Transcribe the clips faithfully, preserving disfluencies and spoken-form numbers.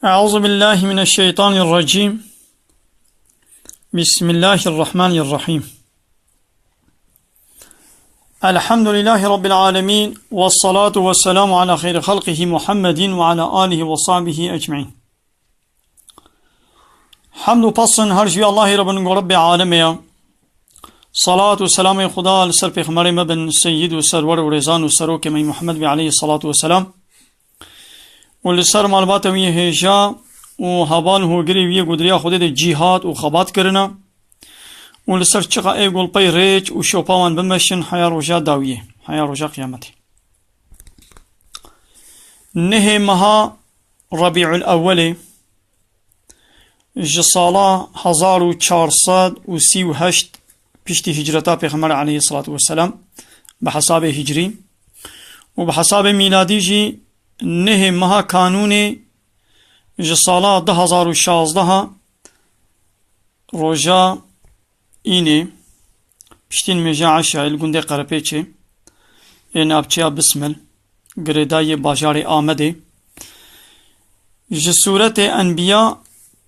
أعوذ بالله من الشيطان الرجيم. بسم الله الرحمن الرحيم. الحمد لله رب العالمين، والصلاة والسلام على خير خلقه محمد وعلى آله وصحبه أجمعين. Hemd û pesn her ji wî Allahê re bin ku Rebbê alemê ye. Salat û selamê Xuda li ser pêxemberê me bin, seyyid û serwer û rêzan û serokê me Muhammed bê aleyhî salatu ve selam. Û li ser malbata wî hêja û heval û hogirê wî yê ku di riya Xwedê de cîhad û xebat kirine. Û li ser çiqa ê ku li pey rêç û şopa wan bimeşin heya roja dawiyê, heya roja qiyametê. Nehê meha Rebîul Ewwelê, ji sala hezar û çar sed û sî û heşt piştî hicreta Pêxember aleyhissalatu vesselam bi hesabê hicrî û bi hesabê mîladî jî nehê meha kanûnê ji sala du hezar û şazdeha roja Înê, piştî nimêja eşayê li gundê Qerepêçê ê navçeya Bismil, girêdayî yê bajarê Amedê, ji Sûretê Enbiya,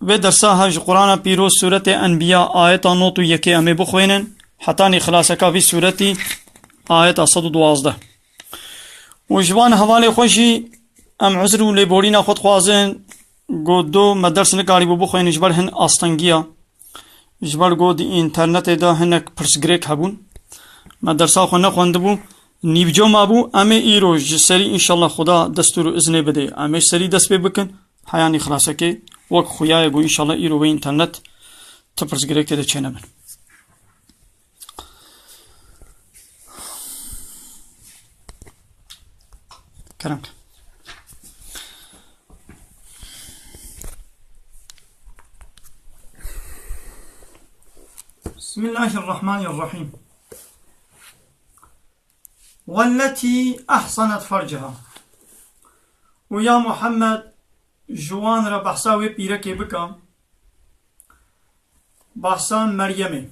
vê dersa he ji Qur'ana Pîroz Sûretê Enbiya ayeta nod û yekê em ê bixwînin, hetanî xilaseka vî sûretî ayeta sed û duwazdeh. Û ji van hevalê xwe jî em uzr û lêborîna xwe dixwazin, got do me ders nikarîbû bixwînin ji ber hin astengiya. Ji ber got di înternetê de hinek pirsgirêk hebûn. Me dersa xwe nexwendibû, nîvco mabû. Em ê îro ji serî înşallah Xuda destûr û iznê bidê. Em ê serî dest pê bikin. Heyanî xilasekê wek xuya ye ku înşallah îro wê înternet ti pirsgirêkê de çênebin. Kerem ke. بسم الله الرحمن الرحيم. والتي أحصنت فرجها. û ya Muhammed, ji wan re behsa wê pîrekê bike, behsa Meryemê.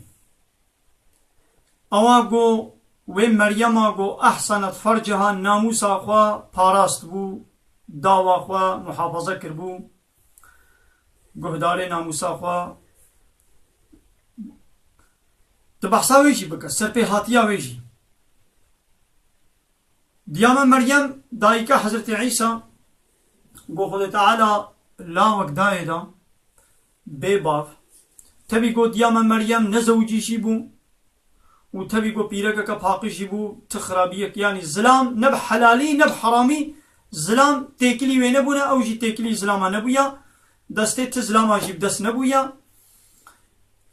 Ewa got, wê Meryema got, ehsenet ferceha, namûsa xwe parast bû, dawa xwe muhafaza kiribû, guhdarê namûsa xwe. Tu behsa wê jî bike, serpêhatiya wê jî. Diya me Meryem, dayika Hezretî Îsa, got Xwedê Teala lawek dayê da, bê bav. Tevî got diya me Meryem ne zewicî jî bû û tevî got pîrekeke paqij jî bû, ti xirabiyek, yanî zilam ne bi helalî ne bi heramî, zilam têkilî wê nebûne, ew jî têkilî zilama nebûya, destê ti zilama jî bi dest nebûya.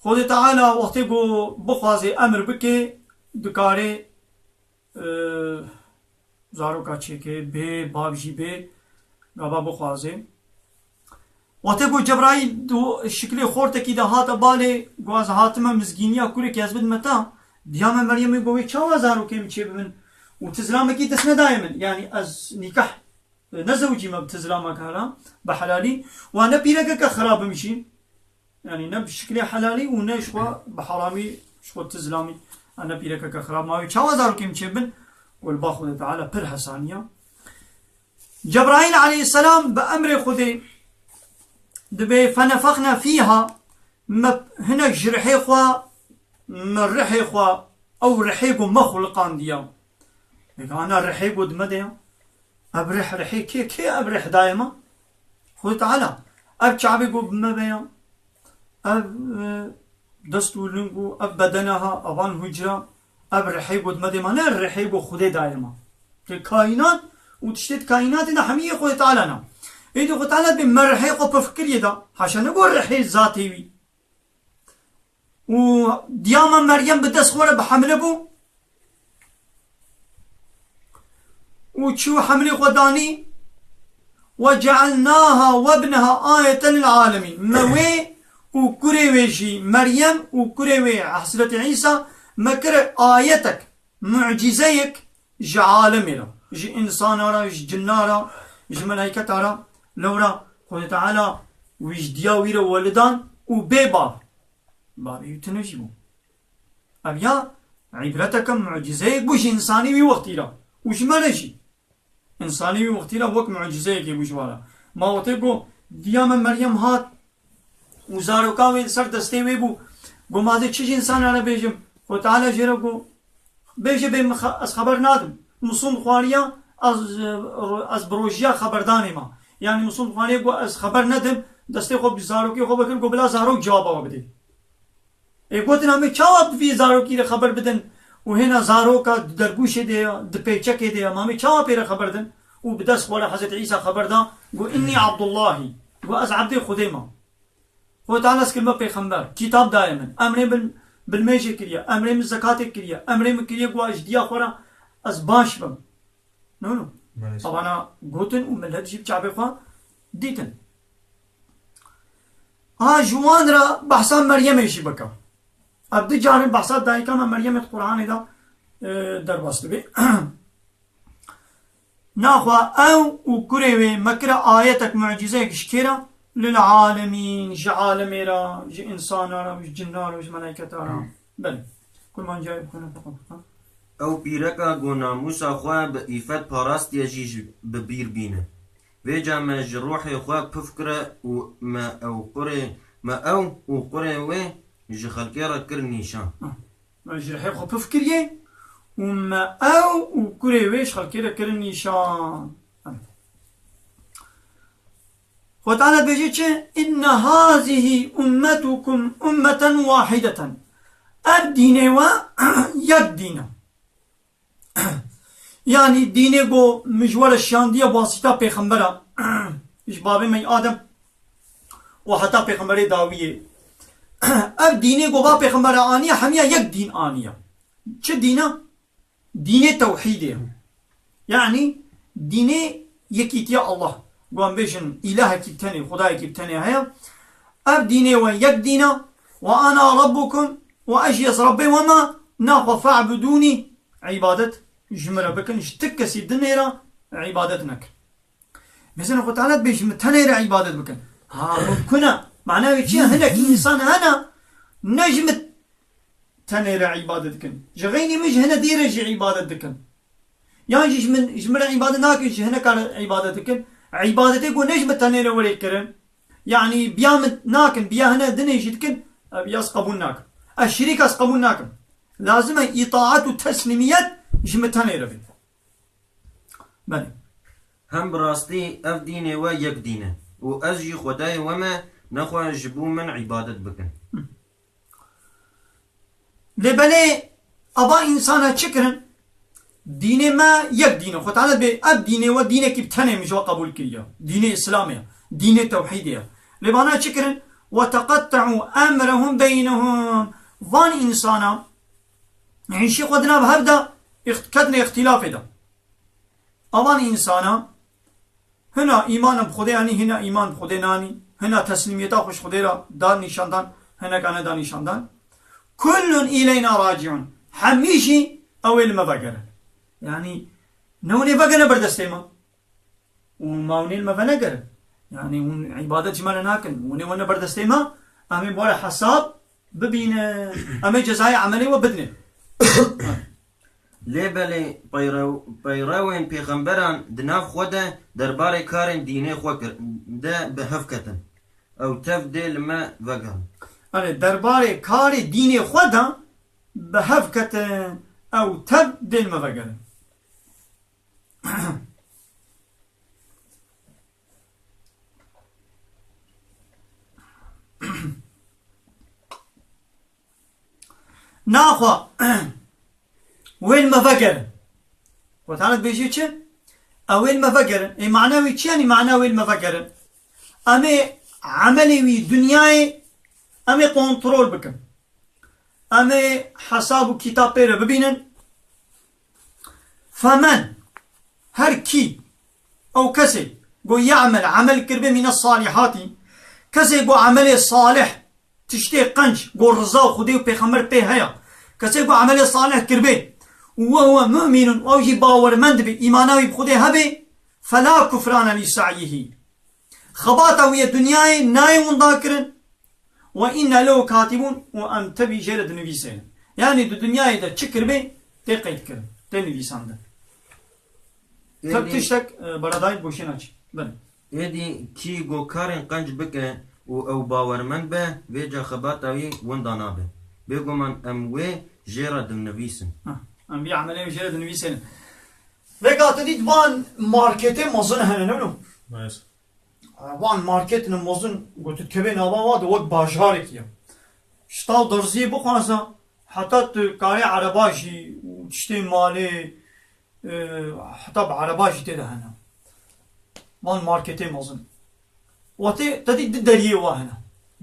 Xwedê Teala wextê got bixwazê emir bike, dikarê zaroka çêkê, bê, bav jî bê, gava bixwaze. Wextê ku Cebraîl di şiklê xortekî de hate balê, got ez hatime mizgîniya kurekê ez bidime ta, diya me Meryemê got wê çawa zarokê min çêbibin û ti zilamekî dest nedayê min. Yanî ez nîkah nezewicîme bi ti zilameke hela, bi helalî. Wa ne pîrekeke xirab im jî. Yanî ne bi şiklê helalî û ne ji xwe bi heramî, ji xwe ti zilamî, ne pîrekeke xirab mawî. Çawa zarokê min çêbin? Got li ba Xwedê Teala pir hesaniya. Cebraîl aleyhisselam bi emrê Xwedê dibê fenefexne fîha, me hinek ji rihê xwe, me rihê xwe, ew rihê ku me xuliqandiya. Vêga ana rihê ku di me de ya. Ev rih, rihê kê? Kê ev rih daye me? Xwedê Teala. Ev çavê ku bi me ve ya. Ev, e, dest û ling û ev bedene ha, evan hucra, ev rihê ku di me de ma, ne rihê ku Xwedê daye ma. Ti kaînat û tiştê di kaînatê de hemî yê Xwedê Teala ne. Êdî Xwedê Teala dibê me rihê xwe pir fikiriyê da. Haşa ne ku rihê zatê wî. Û diya me Meryem bi dest xwe re bi hemle bû û çû hemlê xwe danî. "Ve cealnaha ve ibneha ayeten lil alemîn." Me wê û kurê wê jî Meryem û kurê wê Hezretî Îsa me kire ayetek, mucîzeyek ji alemê re, ji însana re, ji cinna re, ji melayketa re. Lewra Xwedê Teala wî ji diya wî re welidan û bê bav. Bavê wî tune jî bû. Ev ya îbreteke, mucîzeyek bû ji însanî wî wextî re û ji me re jî. Însanî wî wextî re wek mucîzeyekê bû ji we re. Ma wextê ku Diya me Meryem hat û zaroka wê li ser destê wê bû. Got, "Ma ez ê çi ji însanan re bêjim?" Xwedê Teala jê re got, "Bêje bê min xe-, ez xeber nadim. Min sond xwariya, ez, ez bi rojiya xeberdanê ma." Yanî min sond xwariye got, "Ez xeber nedim." Destê xwe bi zarokê xwe vekir, got, "Bila zarok cewaba we bidê." Ê gotin, "Em ê çawa bi vî zarokî re xeber bidin?" Û hêna zaroka di dergûşê de ya, di pêçekê de ya, "Ma em ê çawa pê re xeber din?" Û bi dest xwe re Hezretî Îsa xeber da, got, "Înnî Abdullahî." Got, "Ez ebdê Xwedê me." Xwedê Teala ez kirime pêxember, kîtab daye min, emrê min bilmêjê kiriye, emrê min zekatê kiriye, emrê min kiriye ku ez ji diya xwe re ez baş bim. No, no. Maalesef. Evana gotin û millet jî bi çavê xwe dîtin. Ha, ji wan re behsa Meryemê jî bike. Ev du carin behsa dayika me Meryemê di Qur'anê de, e, derbas dibe. Naxwe ew û kurê wê me kire ayetek, mucîzeyek ji kê re? Lil alemîn, ji alemê re, ji însana re, ji cinna re, ji melayketa re. Belê. Kurmancayê bixwîne feqat. Ew pîreka ku namûsa xwe bi îfet parastiye jî ji, bi bîr bîne. Vêca me ji ruhê xwe pif kire û me ew qurê, me ew û qurê wê ji xelkê re kir nîşan. Ah. Me ji rihê xwe pif kiriye û me ew û kurê wê ji xelkê re kirin nîşan. Xwedê Teala dibêje çi? "Inne hazihî ummetukum ummeten wahideten." Ev dînê we yek dîn e. Yanî dînê ku min ji we re şiyandiye bi wasîta pêxembera, ji babê me Adem û heta pêxemberê dawiyê. Ev dînê ku va pêxembera aniye, hemiya yek dîn aniye. Çi dîn e? Dînê tewhîdê ye. Yanî dînê yekîtiya Allah. Ku em bêjin îlahekî bi tenê, xwedayekî bi tenê heye. Ev dînê we yek dîn e. "Ve ana rabbukum", û ez jî ez Rebbê we me, naxwe "fe'budûnî", îbadet ji min re bikin, ji ti kesî dinê re îbadet nekin. Mesela Xwedê Teala dibê ji min tenê re îbadet bikin. Ha, mumkun e. Mana wê çi ye? Hinek însan hene, ne ji min tenê re îbadet dikin. Ji xeynî min ji hine dî re jî îbadet dikin. Yan jî ji min, ji min re îbadet nakin, ji hineka re îbadet dikin. Îbadetê ku ne ji min tenê re were kirin, yanî biya min nakin, biya hine dinê jî dikin, ev ya ez qebûl nakim. Ez şirîk ez qebûl nakim. Lazim e îtaet û teslîmiyet ji min tenê re bê. Belê. Hem bi rastî ev dînê we yek dîn e û ez jî Xwedayê we me, nexwe ji bo min îbadet bikin. Lê belê ava însana çi kirin? Dînê me yek dîn e. Xwe Teala bê ev dînê we dînekî bi tenê min ji we qebûl kiriye. Dînê Îslamê ye. Dînê tewhîdê ye. Lê vana çi kirin? "Ve teqette'û emrehum beynehum." Van însana hêşî xwe di nav hev de îxt-, ketine îxtîlafê de. Avan însana hina îman bi Xwedê anî, hina îman bi Xwedê nanî, hina teslîmiyeta xwe ji Xwedê re da nîşandan, hineka neda nîşandan. "Kullun îleyna raciun." Hemî jî ew ê li me vegerin. Yanî ne hûn ê vegerin ber destê me. Û ma hûn ê li me venegerin. Yanî hûn îbadet ji me re nakin. Hûn ê wene ber destê me. Em ê bi we re hesab bibînin. Em ê cezayê emelê we bidinê. Lê belê peyrew-, peyrewên pêxemberan di nav xwe de derbarê karên dînê xwe kir, de bi hev ketin. Ew tev dê li me vegerin. Erê, derbarê karê dînê xwe de bi hev ketin. Ew tev dê li me vegerin. Naxwe wê li me vegerin. Xwedê Teala dibêje çi? Ew ê li me vegerin. Ê mana wî çi yanî mana wê li me vegerin? Em ê emelê wî dinyayê em ê kontrol bikin. Em ê hesab û kitap pê re bibînin. Femen, her kî, ew kesê, go ya'mel, emel kiribê mîne salihati, kesê go emelê salih, tiştê qenc, go riza Xwedê û pêxember pê heye, kesê go emelê salih kiribê, û we huwe mu'minun, ew jî bawermend be, îmana wî bi Xwedê hebe, fela kufrane li sa'yihi. Xebata wî yê dinyayê nayê winda kirin. Ve inna lehu katibun, û em tevî jê re dinivîsênin. Yanî di dinyayê de çi kiribê tê qeyd kirin, tê nivîsandin. Yanî tiştek, e, beredayî boşê naçî. Belê. Êdî kî ku karên qenc bike û ew bawermend be, vêca xebata wî winda nabe. Bêguman em wê jê re dinivîsin. Ha, em vî emelê jê re dinivîsînin. Vêga tu dît van marketê mezin hene, ne wilo? Nice. Van marketine mezin, ku tu dikevê nava wa de wek bajarekî ye. Ji taw derziyê bixwaze, heta tu karê ereba jî û tiştê malê, e, heta bi ereba jî tê de hene. Van marketê mezin. Wextê te dî di deriyê wa hene.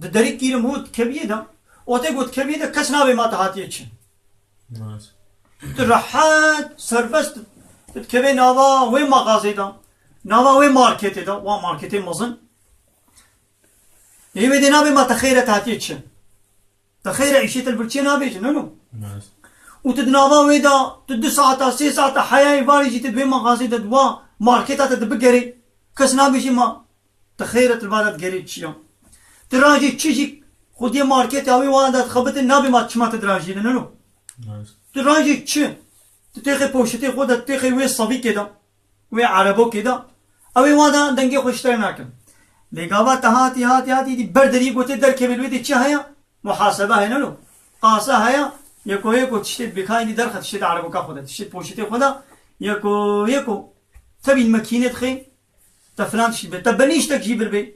Di derî kîlim hû dikeviyê de, wextê ku dikeviyê de kes nabê ma te hatiye çi. Nice. Tu rehet, serbest, tu dikevê nava wê maxazê de, nava wê marketê de, wa marketê mezin. Ê wê dê nabê ma te xeyret hatiye çi. Te xeyre îşê te li vir çê nabêjin, no, no. Nice. Û tu di nava wê de, tu du saeta, sê saeta heyayê varê jî tu di wê maxazê de, di wa marketa te dibigerê. Kes nabêjî ma Te xeyret li vada digerê çi ya. Tu rajê çi jî xwediyê marketê awê wan da dixebitin, nabê ma çima te dirajî de, no, no. Nice. Tu rajê çi? Tu têxê poşetê xwe de, tu têxê wê savîkê de, wê erebokê de. Ew ê wan da dengê xwe ji te nakin. Lê gava te hatî, hatî, hatî, dî ber deriyê gotê derkevê li wê dê çi heye? Muhasebe heye, no, no. Qasa heye, yeko, yeko tiştê bikayî dî derxe, tiştê de ereboka xwe de, tiştê poşetê xwe de, yeko, yeko. Tevîn mekînê dixê, Te filan tişt bê. Te benîştek jî birbê.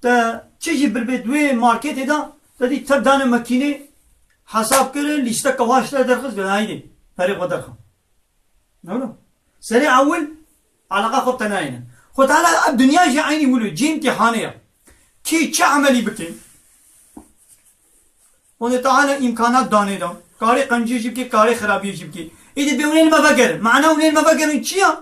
Te çi jî birbê di wê marketê de, te dî tev dane mekînê, hesab kir, lîstek kewaş te derxist, ve haydi, perê xwe derxin. Ne wilo? Serê ewil, alaqa xwe te nayêne. Xwe Teala ev dinya jî eynî wilo, cî imtîhanê ye. Kî çi emelî bike? Xwedê Teala îmkanat danê de. Karê qenciyê jî bike, karê xirabiyê jî bike. Îdî bê hûn ê li me vegerin. Mana hûn ê li me vegerin çi ya?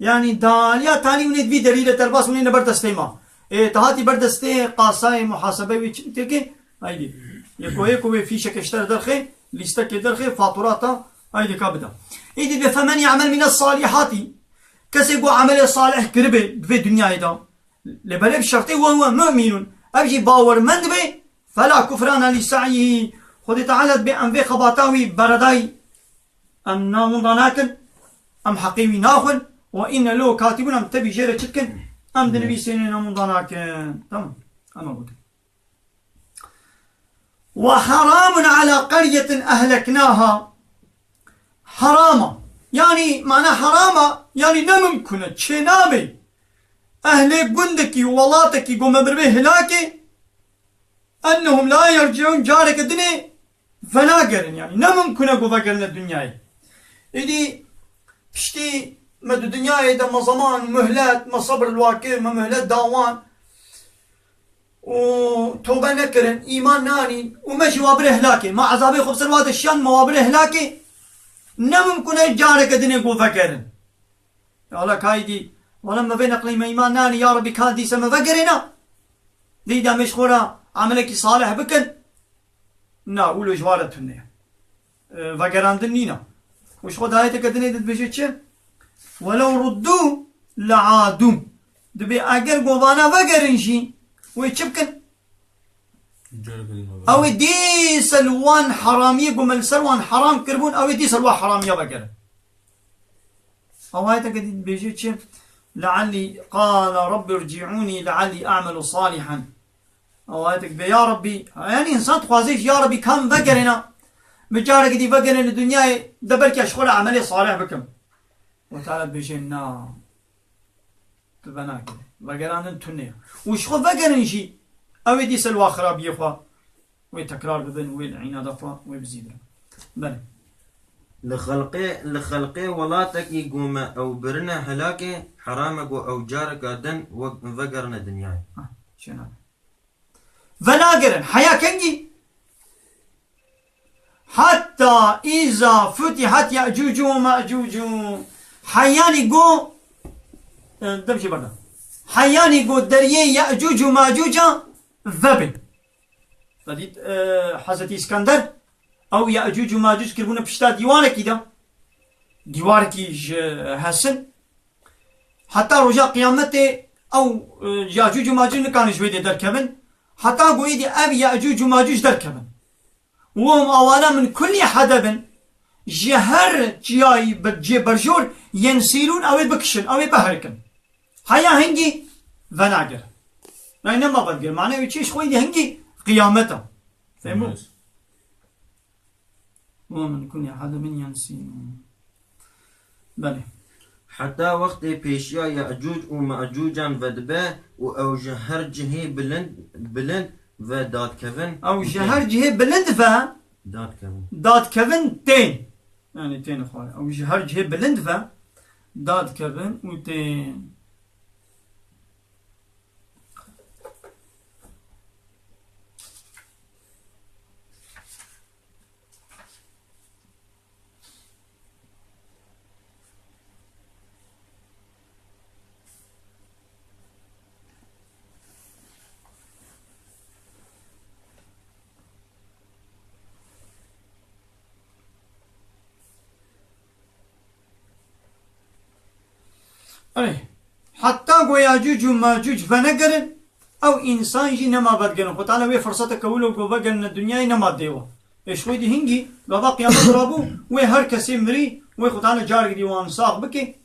Yanî daliya tanî hûn ê di vî derî de derbas hûn ê li ber destê ma. Ê, te hatî ber destê qasayê muhasebe wî çi têkê? Haydî. Yeko yeko wê fîşeke ji te re derxê, lîstekê derxê, faturata, haydî ka bida. Îdî be femen ya'mel mine salihati. Kesê ku emelê salih kiribê di vê dinyayê de. Lê belê bi şertê we huwe mu'minun. Ev jî bawermend be, fela kufrana li sa'yihi. Xwedê Teala dibê em vê xebata wî beredayî. Em na winda nakin, em heqê wî naxwin, we inne lehu katibun, em tevî jê re çi dikin? Em dinivîsînin, em winda nakin. Tamam. Em ê bikin. Ve haramun ala qaryetin ehleknaha. Harama. Yanî, mana harama, yanî ne mimkun e, çênabe. Ehlê gundekî, welatekî, ku me biribê hilakê, ennehum la yerci'un, careke dinê venagerin, yanî ne mimkun e ku vegerine dinyayê. Îdî piştî me di dinyayê de me zeman, muhlet, me sebir li wa kir, me muhlet da wan û tobe nekirin, îman nanîn û me jî wa birê hilakê, me ezabê xwe bi ser wa de şand, me wa birê hilakê, ne mimkun e careke dinê ku vegerin. Ya Allah, ka îdî, wala me vê neqlî me îman nanî, ya Rebî, ka dîse me vegerêna. Dî da me ji xwe re emelekî salih bikin. Na, wilo ji wa re tune ye. E, vegerandin nîna. Û ji xwe dayeteke dinê de dibêje çi? Welew ruddû le'adû. Dibê eger govana vegerin jî, wê çi bikin? Ew ê dîse li wan heramiyê ku me li ser wan heram kiribûn, ew ê dîse li wan heramiya vegerin. Ew ayeteke dî dibêje çi? Le'ellî qala Rabbi rci'ûnî le'ellî a'melu salihan. Ew ayetek bê, ya Rabbî, yanî însan dixwaze jî, ya Rabbî, ka min vegerêna, min carekî dî vegerêne dinyayê de, belkî ez ji xwe re emelê salih bikim. Xwedê Teala dibêje, na. Tu venakerî. Vegerandin tune ye. Û ji xwe vegerin jî, ew ê dîse li wa xirabiyê xwe wê tekrar bibin, wê li înada xwe wê bizîdirin. Belê. Li xelqê, li xelqê welatekî ku me ew birine helakê, heram e ku ew careka din we-, vegerine dinyayê. Ha, şêna. Venagerin. Heya kengî? Hatta îza futihat Ya'cucu ve Ma'cucu. Heyanî go, e, dem jî berda. Heyanî go deriyê Ya'cuc û Ma'cuca vebe. Te dît, e, Hezretî Îskender, ew Ya'cuc û Ma'cuc kiribûne pişta dîwarekî de. Dîwarekî ji hesin. Heta roja qiyametê ew, e, Ya'cuc û Ma'cuc nikane ji wê dê derkevin. Heta ku êdî ev Ya'cuc û Ma'cuc derkevin. Û hum awana min kullî hedebin, ji her ciyayî bi cê berjor, yensîlûn, ew ê bikişin, ew ê biherikin. Heya hingî venagirin. Yanî nema vegirin. Mane wî çi, ji xwe yî hingî qiyameta. Fehmû? Evet. ومن كل عدم ينسين. Belê. Heta wextê pêşiya Yecûc û Mecûcan vedibe û ew ji her cihê bilind, bilind ve dadkevin. Ew ji her cihê bilind ve dadkevin. Dadkevin tên. Yanî tên xwe. Ew ji her cihê bilind ve dadkevin û tên. Erê, heta ku Yecûc û Mecûc venegerin, ew însan jî nema vedigerin. Xwe Teala wê firsete ke wilo ku vegerine dinyayê nema dê we. Ê ji xwe dî hingî, gava qiyamet rabû, wê her kesê mirî, wê Xwe Teala carek dî wan sax bike,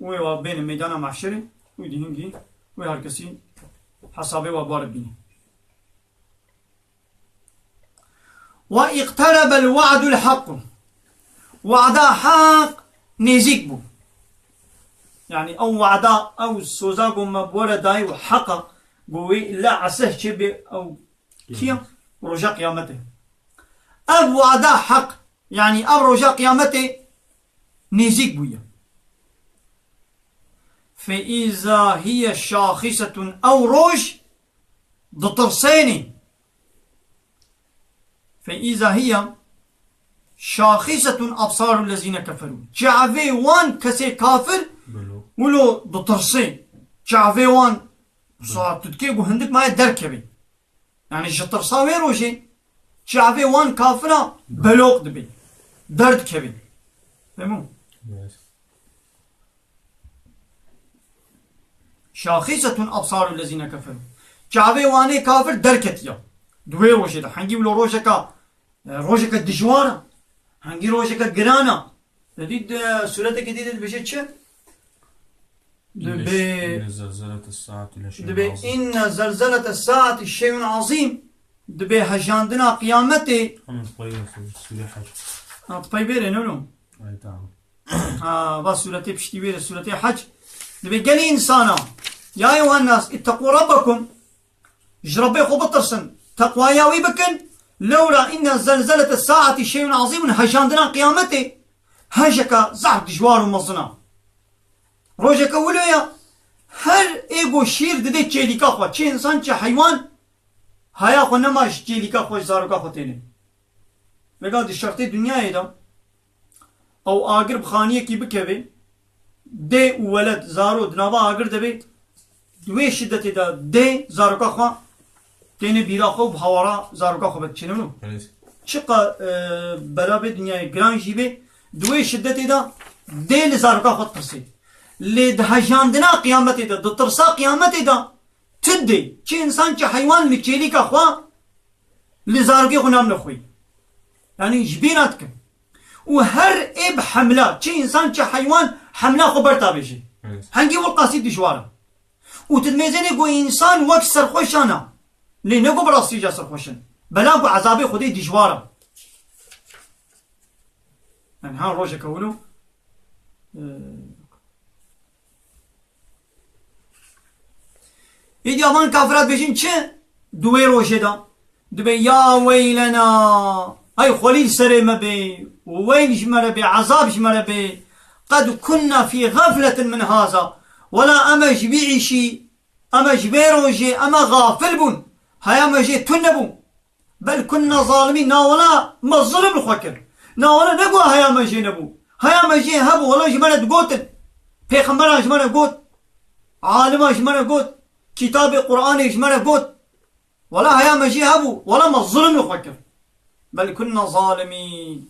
wê wa bêne meydana mehşerê, wê dî hingî, wê her kesî hesabê wa bar bîne. وَاِقْتَرَبَ الْوَعْدُ الْحَقُّ. Wada heq nêzîk bû. Yanî ew wada, ew soza ku me bi we re dayî û heq e, ku wê îlla eseh çêbe ew kî ye? Roja qiyametê. Ev wada heq, yanî ev roja qiyametê nêzîk bûye. فَاِذَا هِيَ شَاخِصَةٌ. Ew roj ditirsênê. فَاِذَا هِيَ شَاخِصَةٌ أَبْصَارُ الَّذ۪ينَ كَفَرُوا. Çavê wan kesê kafir Belo. Wilo ditirsê. Çavê wan saet tu dikê ku hindik maye derkevê. Yanî ji tirsa wê rojê çavê wan kafira beloq dibê. Derdikevê. Fehmû? Evet. شَاخِصَةٌ أَبْصَارُ الَّذ۪ينَ كَفَرُوا. Çavê wanê kafir derketiya. Di wê rojê de. Hengî wilo rojeka, e, rojeka dijwar e. Hengî rojeka giran e. Te dît, e, sûretekê dî de dibêje çi? Dibê, إِنَّ زَلْزَلَةَ السَّاعَةِ لَشَيْءٌ عَظِيمٌ. Dibê, إِنَّ زَلْزَلَةَ السَّاعَةِ شَيْءٌ عَظِيمٌ. Dibê hejandina qiyametê. Hemen payı var, Sûre Hac. Ha, pay bêrê, ne oğlum? Ay, tamam. Ha, va sûretê piştî wê re, sûretê Hac. Dibê gelî însana. يَا أَيُّهَا النَّاسُ اتَّقُوا رَبَّكُمْ. Ji Rebbê xwe bitirsin. Teqwaya wî bikin. Lewra inne zelzelete saati şeyun azîmun. Hejandina qiyametê hejeka zehf dijwar û mezin e. Rojeke wilo ye. Her ê ku şîr didê çêlîka xwe. Çi însan, çi heywan. Haya xwe nema ji çêlîka xwe, ji zaroka xwe têne. Vega di şertê dinyayê de, ew agir bi xaniyekî bikeve, dê û weled, zaro di nava agir de be, di wê şidetê de dê zaroka xwe têne bîra xwe û bi hawara zaroka xwe ve diçêne wilo. Evet. Çiqa, e, bela bê dinyayê giran jî bê, di wê şidetê de dê li zaroka xwe dipirsê. Lê di hejandina qiyametê de, di tirsa qiyametê de, tu dê, çi însan, çi heywan li çêlîka xwe li zarokê xwe namine xwî. Yanî ji bîra dikin. Û her ê bi hemla, çi însan, çi heywan hemla xwe berta bêje. Evet. Hengî wilqasî dijwar e. Û tu dimêzênê ku însan wek serxweşan e. Lê ne ku bi rastî ca serxweş in. Bela ku ezabê Xwedê dijwar e. Yanî ha rojeke wilo, e, Îdî avan kafira dibêjin çi? Di wê rojê de. Dibê ya weylena. Ay xwelî li serê me bê. Weyl ji me re bê. Ezab ji me re bê. Qed kunna fî xefletin min haza. Wela em e ji vî îşî, em e ji vê rojê, em e xafil bûn. Heya me jê tune bû. Bel kunna zalimîn, na wela me zilim li xwe kir. Na wela ne ku heya me jê nebû. Heya me jê hebû, wela ji me re digotin. Pêxemberan ji me re got. Aliman ji me re got. Kitabê Qur'anê ji me re got. Wela heya me jê hebû, wela me zilim li xwe kir. Bel kunna zalimîn.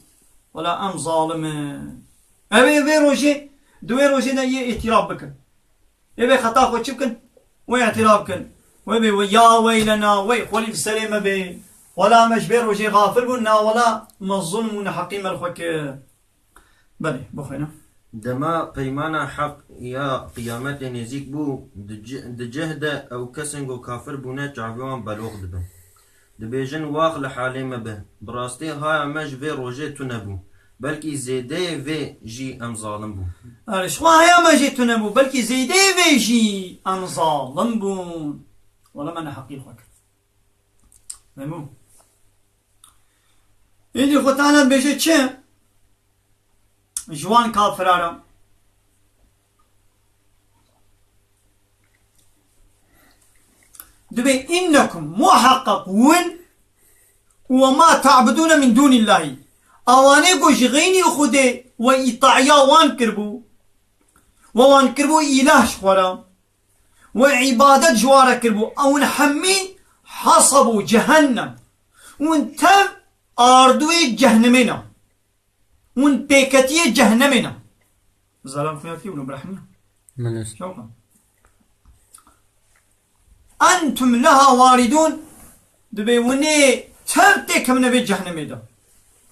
Wela em zalim in. Ew ê vê rojê, di wê rojê de yê îtiraf bikin. Ê vê xeta xwe çi bikin? Wê îtiraf bikin. Wê bê, wê ya weylena, wey xwelî li serê me bê. Wela me ji vê rojê xafil bûn, na wela me zulm û neheqî me li xwe kir. Belê, bixwîne. Dema peymana heq ya qiyametê nêzîk bû, di ci-, di cih de ew kesên ku kafir bûne çavê wan belox dibin. Dibêjin, Wax li halê me be, bi rastî haya me ji vê rojê tune bû, belkî zêdeyê vê jî em zalim bûn. Erê, ji xwe haya me jî tune bû, belkî zêdeyê vê jî em zalim bûn. Wela me neheqî xwe kir. Memnûn. Êdî Xwe Teala dibêje çi? Ji wan kafira re. Dibê innekum, muheqeq win, û we ma ta'budûne min dûnîllahî. Awanê ku ji xeynî Xwedê we îtaiya wan kiribû, we wan kiribû îlah ji xwe re, we îbadet ji wan re kiribû, ew hemî hasebû cehennem. Hûn tev ardûyê cehnemê ne. Hûn pêketiyê cehnemê ne. Zalam xuya kî wilo birehmiya. Min est. Şewqan. Entum leha waridûn, dibê hûn ê tev têkevine vê cehnemê de.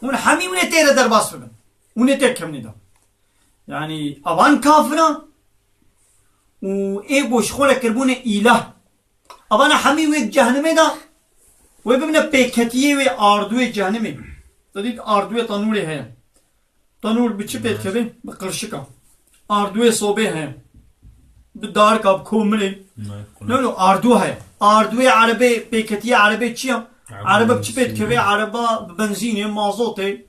Hûn hemî hûn ê tê re derbas bibin. Hûn ê têkevine de. Yanî, evan kafir in û ê ku ji xwe re kiribûne îlah. Evana hemî wê di cehenimê de wê bibine pêketiyê wê ardûyê cehenimê. Te dît ardûyê tenûrê heye. Tenûr bi çi pê dikeve? Bi qirşika. Ardûyê sobê heye. Bi darika, bi komirê. Ne, ne, ardû heye. Ardûyê erebê, pêketiyê erebê çi ye? Erebe bi çi pê dikeve? Ereba bi benzînê, mazotê.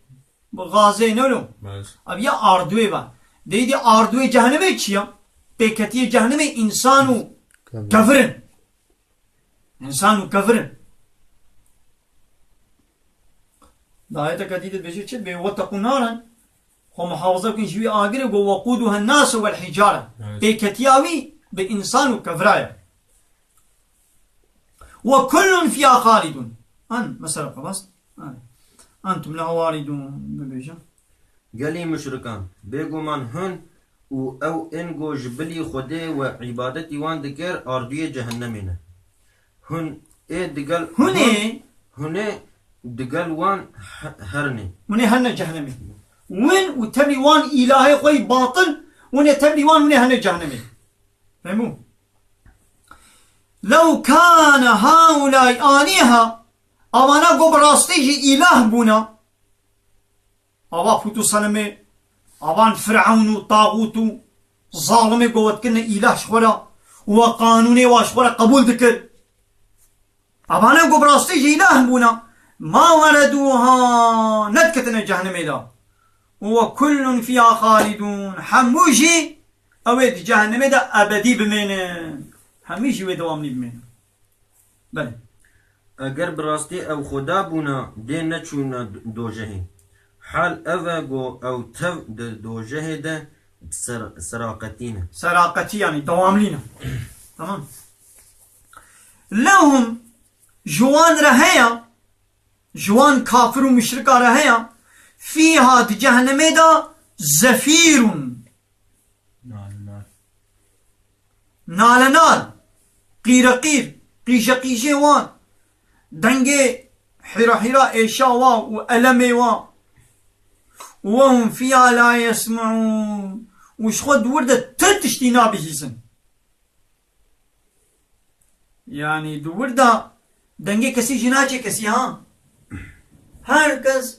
Bi gazê ne lo. Baş. Ev ya ardûyê ve. Deyî dî ardûyê cehenimê çi ya? Pêketiyê cehenimê însan û kevir. Kevir in. Însan û kevir in. Di ayeteke dî de dibêje çi? Bê weteqû naran. Xwe muhafaza bikin ji wî agirê ku weqûduhen nasu wel hicare. Evet. Pêketiya wî bi însan û kevira ye. Ve kullun fiha xalidun. An, mesela xelas. Anê. Entum leha waridun, bibêje. Gelî muşrikan, bêguman hûn û ew ên ku ji bilî Xwedê we îbadetî wan dikir, ardûyê cehennemê ne. Hûn ê digel Hûn ê hûn, hûn ê digel wan he-, herinê. Hûn ê herne cehennemê. Win û tevlî wan îlahê xwe yî batil, hûn ê tevlî wan hûn ê herne cehennemê. Fehmû? Lew kâne haulâi âlîha, avana ku bi rastî jî îlah bûna, ava pût û senemê, avan Firewn û taxût û zalimê ku we dikirine îlah ji xwe re û we qanûnê wa ji xwe re qebûl dikir. Avana ku bi rastî jî îlah bûna, ma weredûha, nediketine cehennemê de. Û we kullun fîha xalidûn, hemû jî ew ê di cehennemê de ebedî bimênin. Hemî jî wê dewamlî bimênin. Belê. Eger bi rastî ew Xweda bûna, dê neçûna dojehê. Hal ev e ku ew tev di dojehê de ser-, seraqetî ne. Seraqetî, yanî dewamlî ne. Tamam. Lehum, ji wan re heye, ji wan kafir û muşrika re heye, fîha, di cehennemê de, zefîrun. Nal, nal. Nalenal, qîreqîr, qîjeqîjê wan, dengê hîrahîra êşa wa û elemê wa. Û wehum fîha la yesmeûn. Û ji xwe di wir de ti tiştî nabihîzin. Yanî di wir de dengê kesî jî naçe kesî ha. Her kes,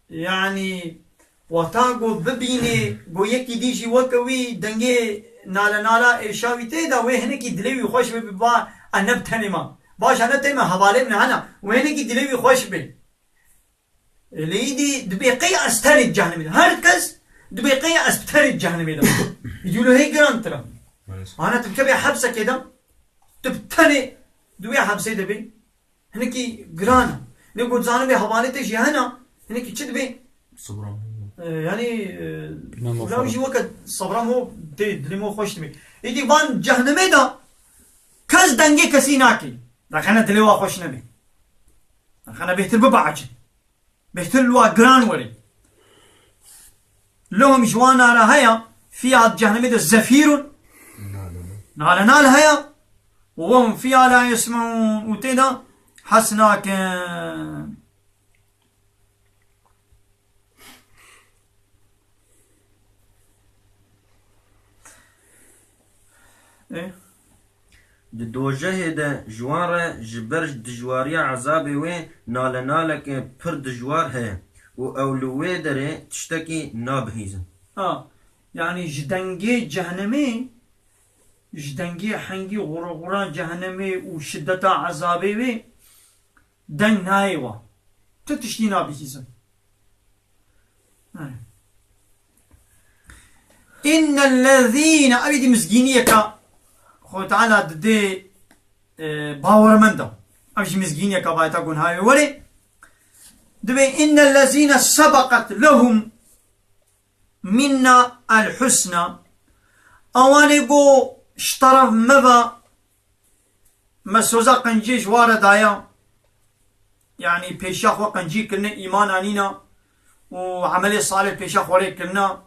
yanî, wexta ku bibînê ku yekî dî jî weke wî dengê nale nala êşa wî tê de, wê hinekî dilê wî xweş be, ba, e, ne bi tenê me. Baş e, ne tenê me, hevalê min hene. Wê hinekî dilê wî xweş be. Lê îdî dibê qey ez tenê di cehennemê de. Her kes dibê qey ez bi tenê di cehennemê de. Îdî wilo hê girantir e. Maalesef. Ana tu bikevê hepsekê de, tu bi tenê di wê hepsê de bê. Hinekî giran e. Lê ku zanibê hevalê te jî hene, hinekî çi dibê? Sibram. E, yanî, e, Bilmem o wila wî jî weke sibram o tê, dilê me xweş dibê. Îdî van cehennemê de kes dengê kesî nakê. Rexene dilê wa xweş nebê. Rexene bêhtir bibe acil. Bêhtir li wa giran were. Lehum, ji wan re heye, fîha, di cehennemê de zefîrun. Nale nal heye. Û wehum fîha la yesmeûn. Û tê de hes nakin. Ê? Di dojehê de ji wan re ji ber dijwariya ezabê wê nalenaleke pir dijwar heye û ew li wê derê tiştekî nabihîzin. Ha, yanî ji dengê cehennemê, ji dengê hengî xurxura cehennemê û şiddeta ezabê wê deng nayê wan. Tu tiştî nabihîzin. Înnellezîne, ev jî mizgîniyeke Xwedê Teala didê, e, bawermenda. Ev jî mizgîniyeke bayeta gunhayê were. Dibê, "Înnellezîne sebeqet lehum minna el husna." Ewanê go ji teref me ve me soza qencî ji wa re daya, yanî pêşiya xwe qencî kirine, îman anîna û emelê salih pêşiya xwe rê kirina,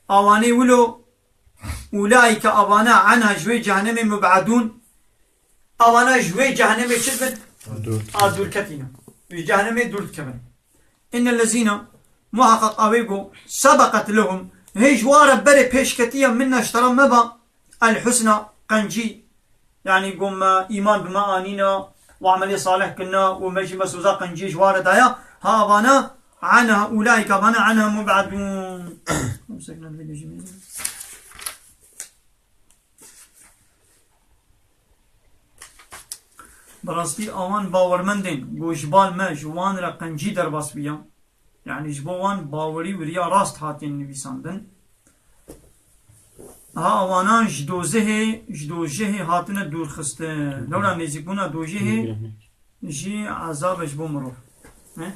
awanê wilo, ulaîke, avana, anha, ji wê cehennemê mub'edûn, avana ji wê cehennemê çi dibin? Dûr. A dûr ketîne. Ji cehennemê dûr dikevin. Înnellezîne, muheqeq awê go, sebeqet lehum, hê ji wa re berê pêş ketiye, minna, ji tera me ve, el husna, qencî, yanî go me îman bi me anîna û emelê salih kirina û me jî me soza qencî ji wa re daya, ha avana, anha, ulaîke, avana, anha mub'edûn. Bi rastî awan bawermendên go ji bal me ji wan re qencî derbas bûya. Yanî ji bo wan bawerî û riya rast hatine nivîsandin. Ha, awanan ji dozehê, ji dojehê hatine dûrxistin. Lewra nêzîkbûna dojehê jî ezab e ji bo mirov. Ne?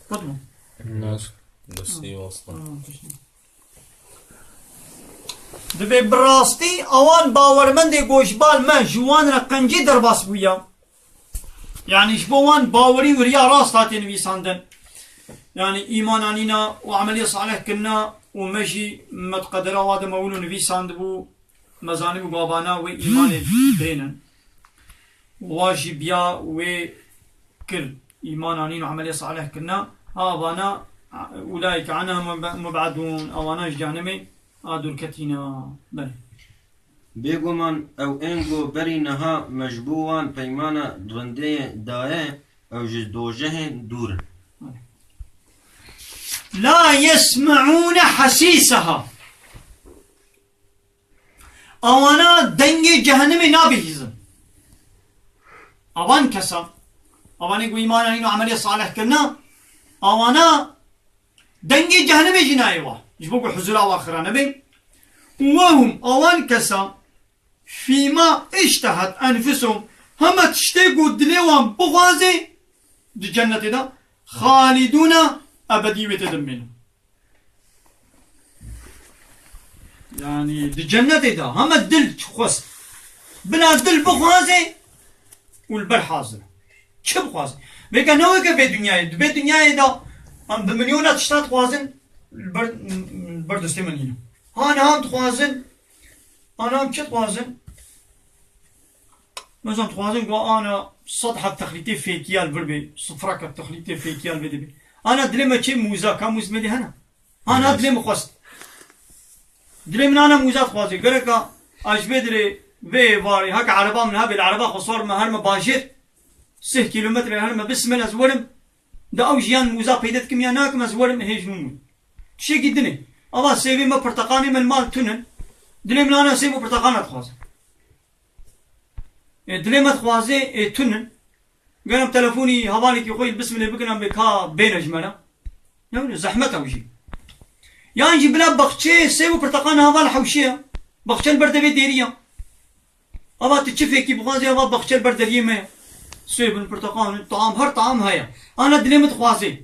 Qut bû. Nas. Destî wasta. Tamam, teşekkür. Dibê bi rastî awan bawermendê go ji bal me ji wan re qencî derbas bûya. Yanî ji bo wan bawerî û riya rast hatiye nivîsandin. Yanî îman anîna û emelê salih kirina û me jî me di qedera wa de me wilo nivîsandibû, me zanîbû go avana wê îmanê bên in. Wa jî biya wê kir, îman anîn û emelê salih kirina, ha avana, ulaîke anha mub'edûn, awana ji cehennemê a dûr ketîne. Belê. Bêguman ew ên ku berî niha me ji bo wan peymana rindê daye, ew ji dojehê dûr in. La yesme'ûne hasîseha. Awana dengê cehennemê nabihîzin. Avan kesa, avanê ku îman anîn û emelê salih kirina, awana dengê cehennemê jî nayê wa. Ji bo ku huzura wa xira nebe. Û wehum, awan kesa, fîma îştehet enfusuhum, hema tiştê ku dilê wan bixwaze, di cennetê de, xalidûne, ebedî wê tê de bimînin. Yanî di cennetê de heme dil çi xwest. Bila dil bixwaze û li ber hazir. Çi bixwaze? Vêka ne weke vê dinyayê. Di vê dinyayê de em bi milyona tişta dixwazin, li ber, li ber destê me nîne. Ha niha em dixwazin, ha niha em çi dixwazin? Mesela dixwazin ku ana sed heb texlîtê fêkiya li vir bê, sifreke texlîtê fêkiya li vê de bê. Ana dilê me çê mûza, ka mûz me dê hene? Ana dilê min xwest. Dilê min ana mûza dixwaze. Gereka ez ji vê dirê, vê êvarê, heke ereba min hebe, li ereba xwe sor me, her me bajêr, sih kîlometre her me bismil ez werim. De ew jiyan mûza peyde dikim ya nakim ez werim, hêj min. Tiştekî din e. Ava sêvê me, pirteqanê me li mal tune ne. Dilê min ana sêv û pirteqana dixwaze. Ê, dilê me dixwaze, ê, tune ne. Ger em telefonî hevalekî xwe yê bismilê bikin, em bê ka bêne ji me re. Ne wilo, zehmet ew jî. Yan jî bila baxçeyê sêv û pirteqan heval hewşe ye. Baxçe li ber devê dêrî ye. Ava tu çi fêkî bixwazî, ava baxçe li ber deriyê me ye. Sêv in, pirteqan in, taam, her taam heye. Ana dilê min dixwaze.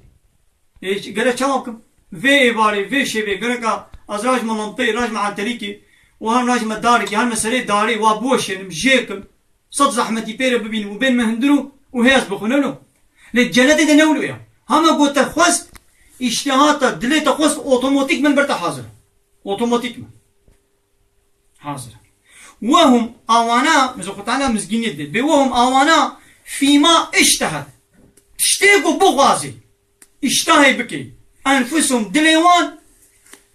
Ê, gere çawa bikim? Vê êvarê, vê şevê, gereka ez rajme lampeyê, rajme enterîkê, û her rajme darekê, her me serê darê, wa biweşênim, jêkim, sed zehmetî pê re bibînim û bên me hundir û, û hê ez bixwim, ne wilo? Lê cennetê de ne wilo ya. Hema ku te xwest, îştiha te, dilê te xwest, otomatîkmen ber te hazir. Otomatîkmen. Hazir. Wehum awana, mesela Xwe Teala mizgîniyê dide. Bê wehum awana fîma îştehet. Tiştê ku bixwazî. Îştahê bike. Enfusuhum, dilê wan.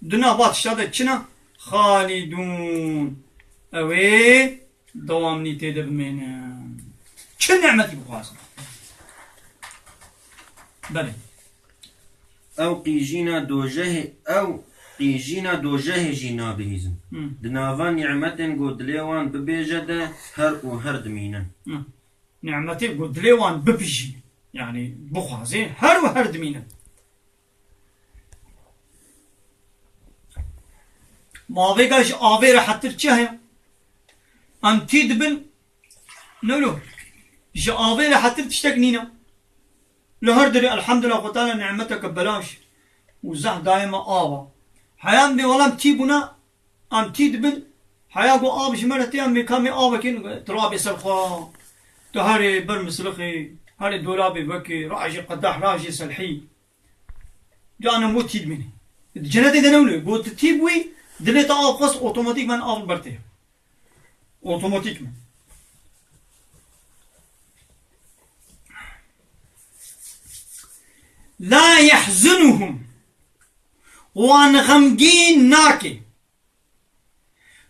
Di nav va tişta de çi ne? Xalidûn. Ew ê dewamlî tê de bimênin. Çi nimetî bixwazin? Belê. Ew qîjîna dojehê, ew qîjîna dojehê jî nabihîzin. Hı. Di nava nîmetên ku dilê wan bibêje de her û her dimînin. Hı. Nîmetê ku dilê wan bibijî, yanî bixwazê, her û her dimînin. Ma vêga ji avê rehettir çi heye? Em tî dibin, ne lo, ji avê rehettir tiştek nîne. Li her derê, elhamdulillah, Xwe Teala nîmeteke belaş û zehf daye me ava. Heya em bê welam tî bûne, em tî dibin, heya ku av ji me re tê, em bê ka mê avekê, tu rabê ser xwe, tu herê ber mislixê, herê dolabê vekê, rajê qedeh, rajê selhî. Canem wê tî dimînî. Di cenetê de ne wilo. Got tu tî bûyî, dilê te av xwest, otomatîkmen av li ber te ye. Otomatîkmen. La yehzunuhum. Wan xemgîn nake.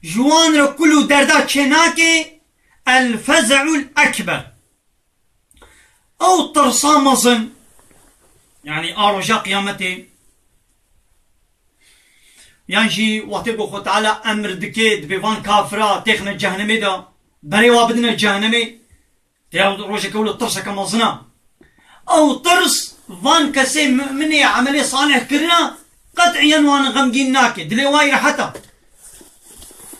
Ji wan re kul û derda çênake, el feze'ul ekber. Ew tirsa mezin, yanî a roja qiyametê, yan jî wextê ku Xwe Teala emir dike, dibê van kafira têxine cehennemê de, berê wa bidine cehennemê, Tê ew rojeke wilo tirseke mezin a. Ew tirs van kesê mu'minê emelê salih kirina, qet'iyen wan xemgîn nake. Dilê wa yî rehet a.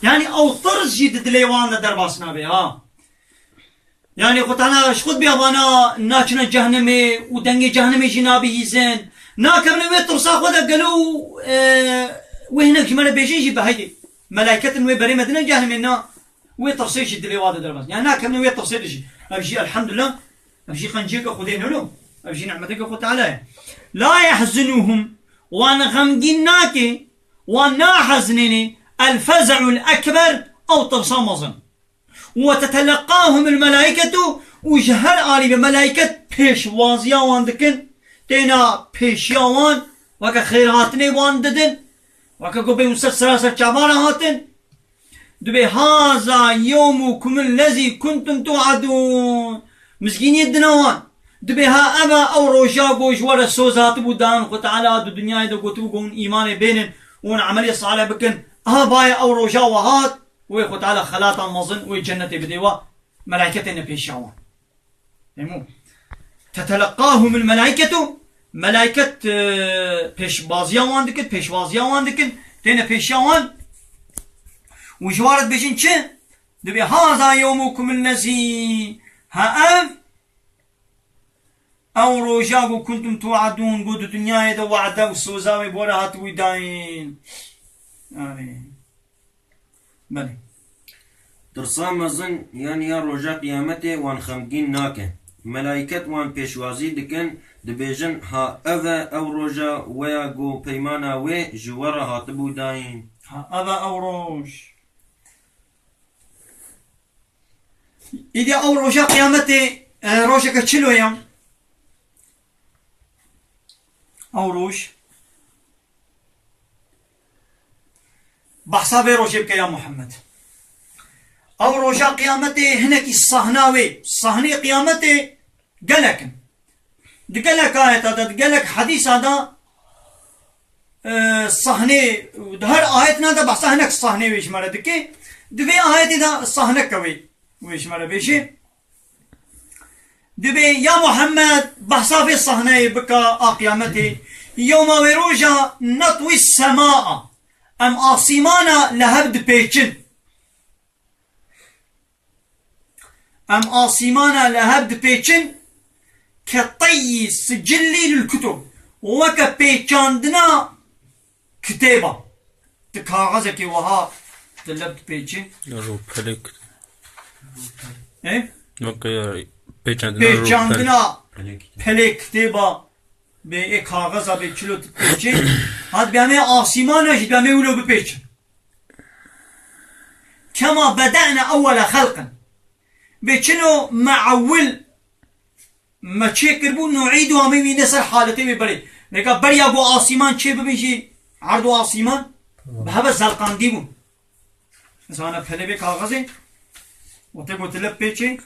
Yanî ew tirs jî di dilê wan de derbas nabe, ha. Yanî Xwe Teala ji xwe dibê vana naçine cehnemê û dengê cehnemê jî nabihîzin. Nakevine wê tirsa xwe de gelo, e, wê hinek ji me re bêjin jî bi heydê. Melaiket in wê berê me dine cehnemê, na. Wê tirsê jî dilê wa de derbas. Yani nakevine wê tirsê de jî. Ev jî elhamdulillah, ev jî qenciyeke Xwedê ne lo. Ev jî nimeteke Xwe Teala ye. La yehzunuhum, wan xemgîn nake, wan nahezinêne, el feze'ul ekber, ew tirsa mezin. Ve teteleqqahumul melaiketu, û ji her alî ve melaiket pêşwaziya wan dikin, têna pêşiya wan, weke xêrhatinê wan didin, weke ku bê ser sera ser çavan re hatin. Dibê, "Haza yewmukum ellezî kuntum tu'adûn." Mizgîniyê dina wan. Dibê, "Ha ev e ew roja ku ji we re soz hatibû dan, Xwe Teala di dinyayê de gotibû ku hûn îmanê bênin û hûn emelê salih bikin. Aha va ye ew roja we hat, wê Xwe Teala xelata mezin, wê cennetê bidê we." Melaiketê ne pêşiya wan. Hemû. Teteleqqahumul melaiketu, melaiket, e, pêşbaziya wan dikin, pêşwaziya wan dikin, têne pêşiya wan. Û ji wan re dibêjin çi? Dibê, "Haza yewmukum ellezî", ha ev, ew roja ku kuntum tu'adûn, ku di dinyayê de wa'de û soza wê bi we re hatibû dayîn. Arê. Belê. Tirsa mezin, yan ya roja qiyametê wan xemgîn nake. Melaiket wan pêşwazî dikin, dibêjin, "Ha ev e ew roja we ya ku peymana wê ji we re hatibû dayîn." Ha ev e ew roj. Îdî ew roja qiyametê, e, rojeke çilo ye. Ew roj. Behsa vê rojê bike ya Muhammed. Ew roja qiyametê hinekî sahna wê, sahnê qiyametê gelek in. Di gelek ayeta de, di gelek hedîsa de, e, sahnê, di her ayetna de behsa hinek sahnê wê ji me re dike. Di vê ayetê de sahneke wê, wê ji me re bêjê. Dibê, ya Muhammed, behsa vê sahneyê bike a qiyametê. Yewma wê roja netwî semaa. Em asîmana li hev dipêçin. Em asîmana li hev dipêçin. Ke teyyî sicillî lil kutub. Weke pêçandina kitêba. Tu kaxezekê wiha tu lev dipêçî. Ya rûpelê kit-, E? Weke pêçandina rûpel-, Pêçandina pelê kitêba bê ê kaxeza bê çilo tu dipêçî. Hat bi em ê asîmana jî bi em ê wilo bipêçin. Kema beda'na ewwele xelqin. Bê çilo me ewil me çêkiribû, nu'îdu, em ê wîne ser haletê wê berê. Neka beriya ku asîman çê bibin jî, erd û asîman bi heve zelqandî bûn. Zana pelê bê kaxezê, wextê ku tu lep pêçê,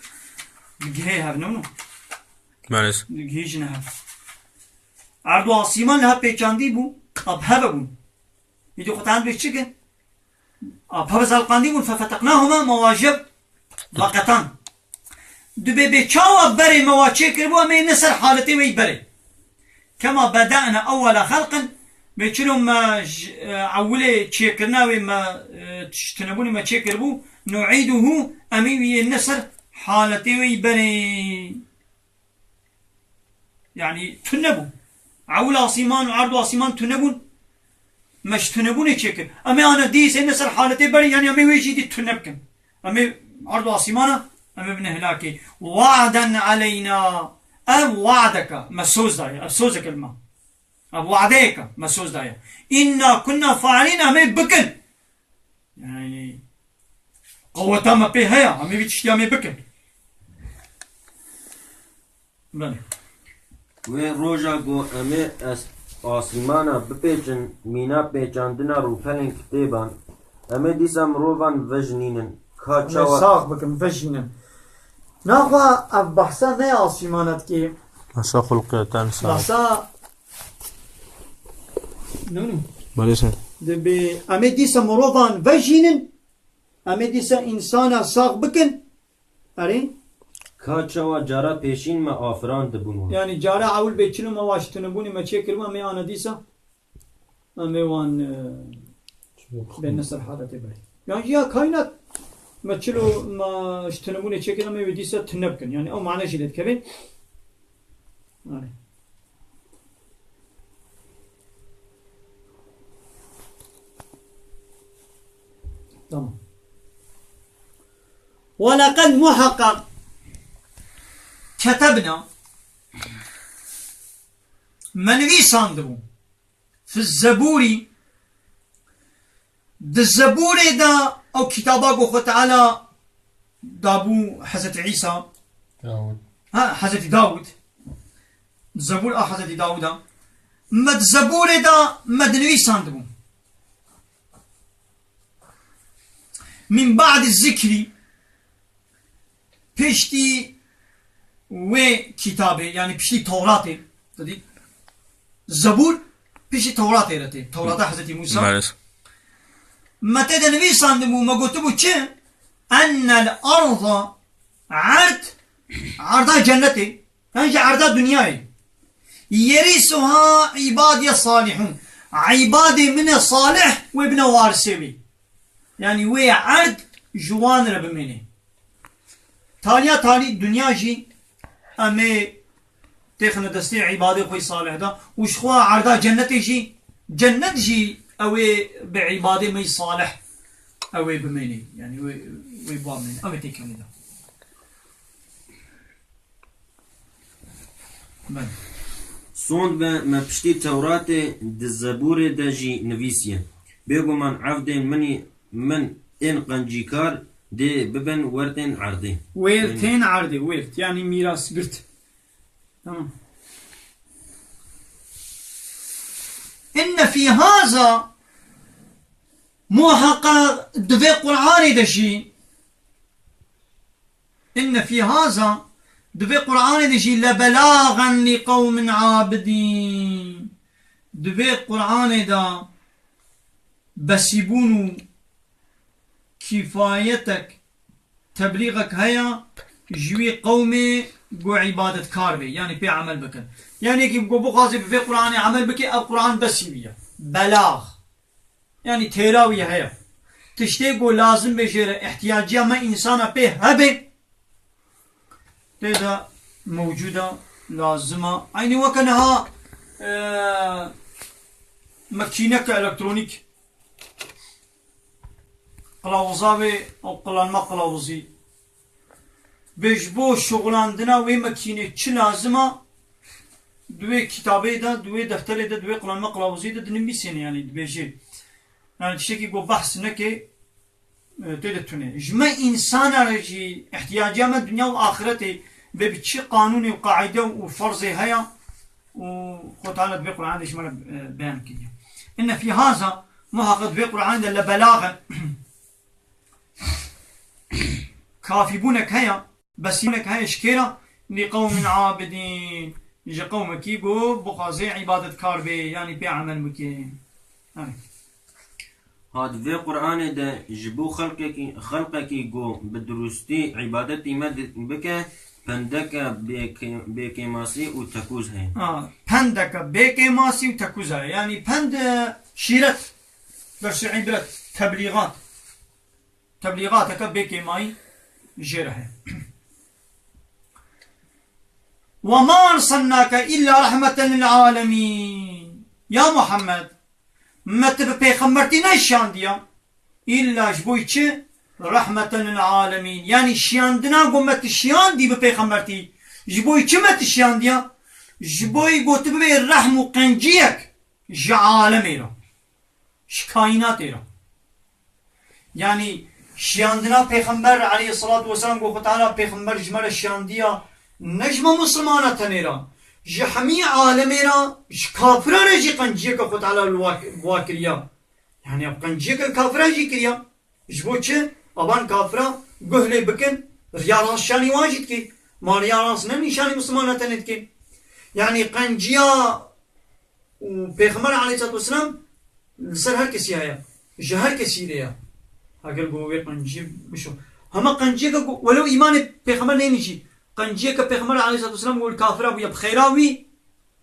digihê hev, ne wilo? Belê. Digihîjine hev. Erd û asîman li hev pêçandî bû, ab hev bûn. Îdî xwe tehan bê çi kin? Ab hev zelqandî bûn, fefeteqnahuma, ma wa ji hev veqetan. Dibê bê çawa berê me wa çêkiribû, em ê ne ser haletê wê yî berê. Kema beda'na ewwele xelqin, bê çilo me ji, e, ewilê çêkirina wê me, e, ji tunebûnê me çêkiribû, nu'îduhu, em ê wî yê ne ser haletê wê yî berê. Yanî tune bû. Ewil asîman û erd û asîman tune bûn. Me ji tunebûnê çêkir. Em ê ana dîsê ne ser haletê berê, yanî em ê wê jî dî tune bikin. Em ê erd û asîmana, em ê bine hilakê. Wa'den aleyna. Ev wa'deke, me soz daye. Ev sozeke li me. Ev wa'deyeke, me soz daye. Înna kunna failîn, em ê bikin. Yanî, qeweta me pê heye, em ê vî tiştî em ê bikin. Belê. Wê roja ku em ê es-, asîmana bipêçin, mîna pêçandina rûpelên kitêban, em ê dîsa mirovan vejnînin. Ka Em ê çawa sax bikin, vejînin. Naxwe ev behsa ne asîmana dikê. Behsa xulqê, ten sax. Behsa, ne wilo? Belê sen. Dibê em ê dîsa mirovan vejînin, em ê dîsa însana sax bikin. Erê? Ka çawa cara pêşîn me afirandibûn wan. Yanî cara ewil bê çilo me wa ji tunebûnê me çêkiribû, em ê ana dîsa. Em ê wan, e, bêne ser haletê berê. Yan jî ya kaynat me çilo me ji tunebûnê çêkirin, em ê wê dîsa tune bikin. Yanî ew mane jî lê dikeve. Erê. Tamam. Welaqad muheqeq ketebna, me nivîsandibû, fi zebûrî, di zebûrê de, ew kitaba ku Xwe Teala dabû Hezretî Îsa, Dawud. Ha, Hezretî Dawud, zebûr a Hezretî Dawuda, me di zebûrê de me dinivîsandibû. Min ba'di zikrî, piştî wê kitabê, yanî piştî Tewratê, te dî, Zebûr, piştî Tewratê re tê. Tewrata Hezretî Mûsa. Maalesef. Me tê de nivîsandibû, me gotibû çi? Ennel arda, erd, erda cennetê. Yan jî erda dinyayê. Yerîsuha îbadiye salihûn. Îbadê min ê salih wê bine warisê wî. Yanî wê erd ji wan re bimêne. Taliya talî dinya jî em ê têxine destê îbadê xwe yî salih de û ji xwe erda cennetê jî, cennet jî ew ê bi îbadê me yî salih ew ê bimêne. Yanî wê, wê ba bimêne. Ew ê têkevine de. Belê. Sond be me piştî Tewratê di Zebûrê de jî nivîsiye. Bêguman evdên min î, min ên qencîkar dê bibin wertên erdê. Wertên erdê, wert, yanî mîrasgirt. Tamam. Inne fî haza, muheqeq di vê Qur'anê de jî, Inne fî haza, di vê Qur'anê de jî lebelaxen lî qewmin abidîn. Di vê Qur'anê de besîbûn û kîfayetek, teblîxek heye ji wî qewmê ku îbadetkar bê, yanî pê emel bikin. Yanî yekî ku bixwaze bi vê Qur'anê emel bike, ev Qur'an besî wî ye. Belax. Yanî têra wî heye. Tiştê ku lazim bê jê re, ihtiyaciya me însana pê hebe, tê de mewcûd e, lazim e. Eynî weke niha, e, makîneke elektronîk, qilawiza wê, ew qilanma qilawizî. Bê ji bo şixulandina wê makînê çi lazim e, di wê kitabê de, di wê defterê de, di wê qilanma qilawizî de dinivîsêne, yanî dibêjê. Yanî tiştekî ku behs neke, e, tê de tune. Ji me însana re jî ihtiyaciya me dinya û axretê bê bi çi qanûnê û qaîde û ferzê heye û Xwe Teala di vê Qur'anê de ji me re, e, beyan kiriye. Inne fî haza, muheqeq di vê Qur'anê de lebelaxen. Kafîbûnek heye, besîbûnek heye ji kê re? Li qewmin abidîn. Ji qewmekî ku bixwaze îbadetkar bê, yanî pê emel bike. Erê. Ha, di vê Qur'anê de ji bo xelkekî, xelqekî ku bi dirustî îbadetî me di-, bike, pendeke bêkê-, bêkêmasî û tekûz heye. Ha, pendeke bêkêmasî û tekûz heye. Yanî pend, e, şîret, dersê îbret, teblîxat. Teblîxateke bêkêmayî jê re heye. "Ve ma ersennake illa rahmeten lil alemîn." Ya Muhammed, me tu bi pêxembertî neşiyandiya. Îlla ji bo çi? Rahmeten lil alemîn. Yanî şiyandina ku me tu şiyandî bi pêxembertî, ji bo çi me tu şiyandiya? Ji bo ku tu bibê rehm û qenciyek ji alemê re, ji kaînatê re. Yanî şiyandina Pêxember aleyhisselatu vesselam ku Xwe Teala Pêxember ji me re şiyandiya, ne ji me Misilmana tenê re, ji hemî alemê re, ji kafiran re jî qenciyeke Xwe Teala li wa, wa kiriya. Yanî ev qenciyeke li kafiran jî kiriya. Ji bo çi? Avan kafira guh lê bikin, riya rast şanî wan jî dikê. Ma riya rast ne nîşanî Misilmana tenê dikê. Yanî qenciya û Pêxember aleyhisselatu vesselam li ser her kesî heye. Ji her kesî re ye. Heger ku wê qenciyê bişo. Hema qenciyeke ku welew îmanê Pêxember neyne jî, qenciyeke Pêxember aleyhisselatu vesselam ku li kafira bûye, bi xêra wî,